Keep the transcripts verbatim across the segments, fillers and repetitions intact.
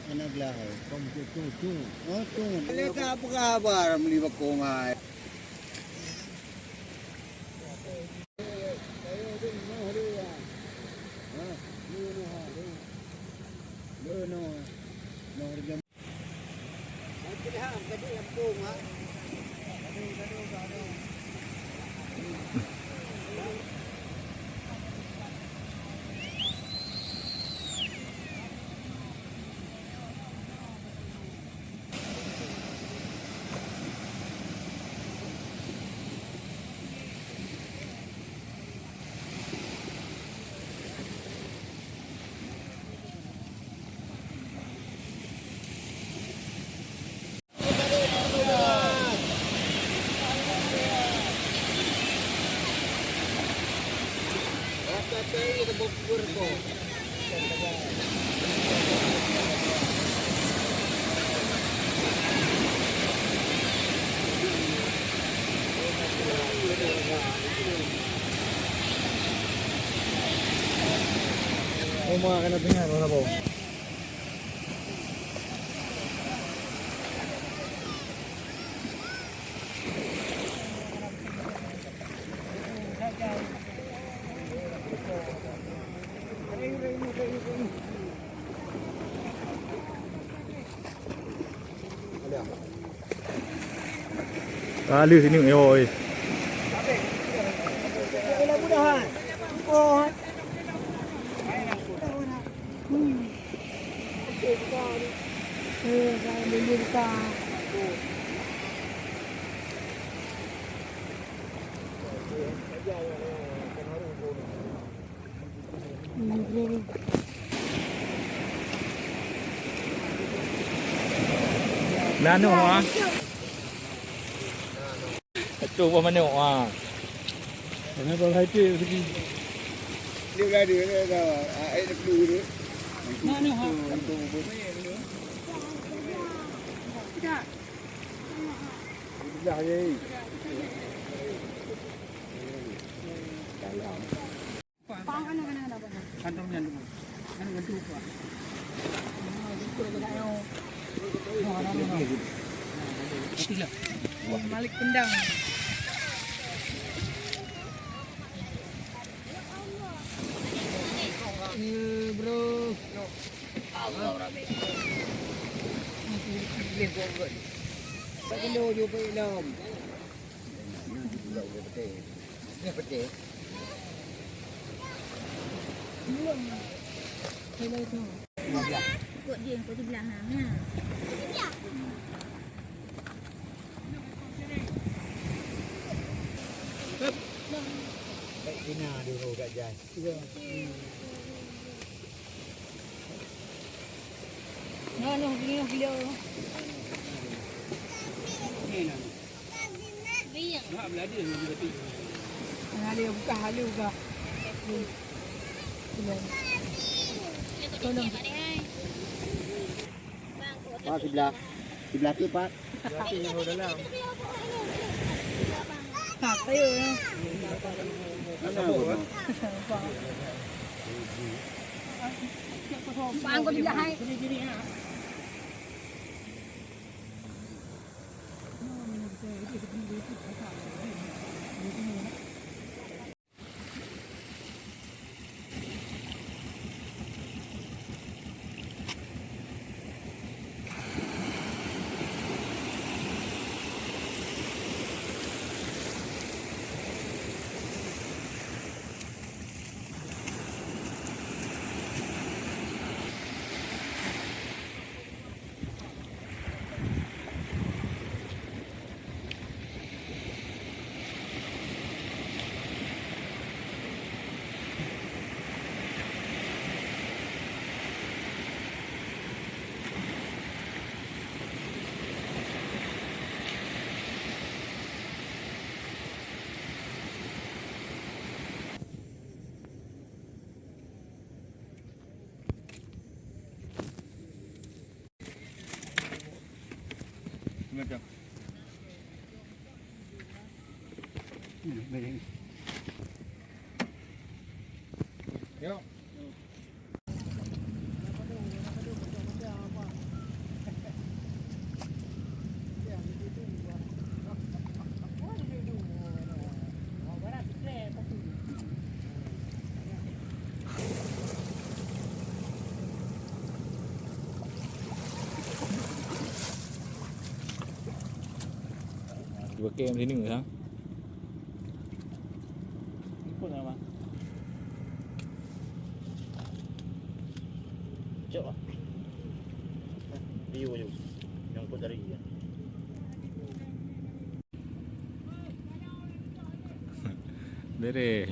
Anak lah. Oh, tu. Ada tak apa khabar meli bakong ai? Uma kena tinggal, mana bau? Halus ini, oi. Nanoe ah. Satu buah manok ah. Kenapa hai tu? Dia berada dia dah. Ah, air dah penuh dia. Nanoe ah. Tidak. Belah je. Dalam. Kantong nyan dulu. Nyan ngan tu, Pak. Malik tendang. Eh, bro. Tak kena jumpa ilom. Ini betul. Ikut dia, ikut sebelah. Ha. Baik, Tina dulu kat jas. Ya. Noh, noh, noh, noh. Ni, noh. Nah, ada buka, ada buka. Tolong. Pak, sebelah. Sebelah tu, Pak. Sebelah tu, dalam. Tak, ayo, ya. Mana, Pak? Pak, angkut sebelah, hai. Yuk. Cuba kem sini, ha? Ikut nama? Cok ah. View je. Nyangkut dari dia. Bereh.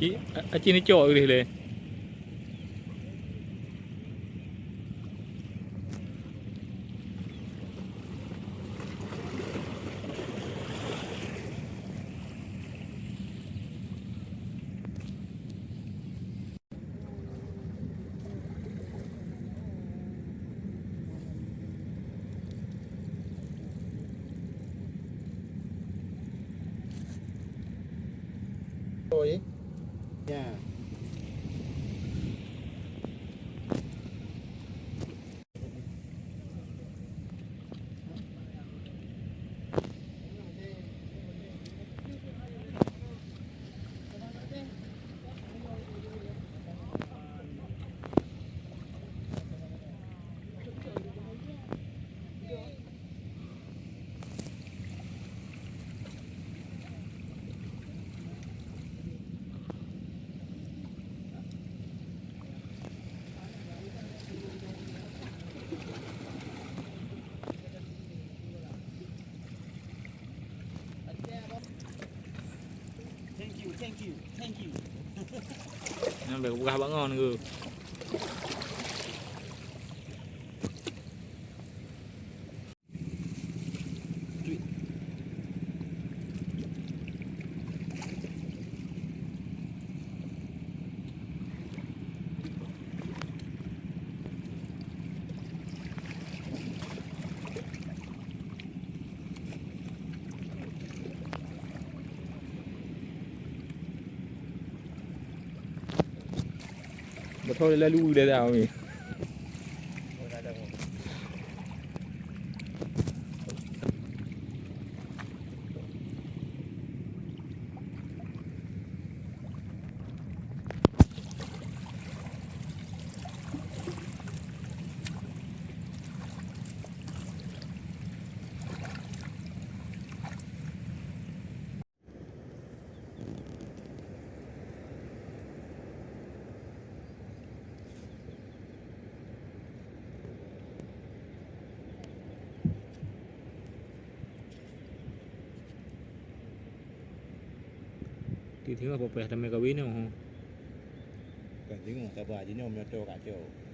Ci, a, aci neucok geuh lé. Oi. Ya. Thank you, thank you, thank you. Nyan bèk peugah bak ngon ke. Beutôi lalu dah dah ni. Tieb-tieb apa payah damé kawin nyoe, ho? Kan tengok sabar jinoe meunyoe ka cok.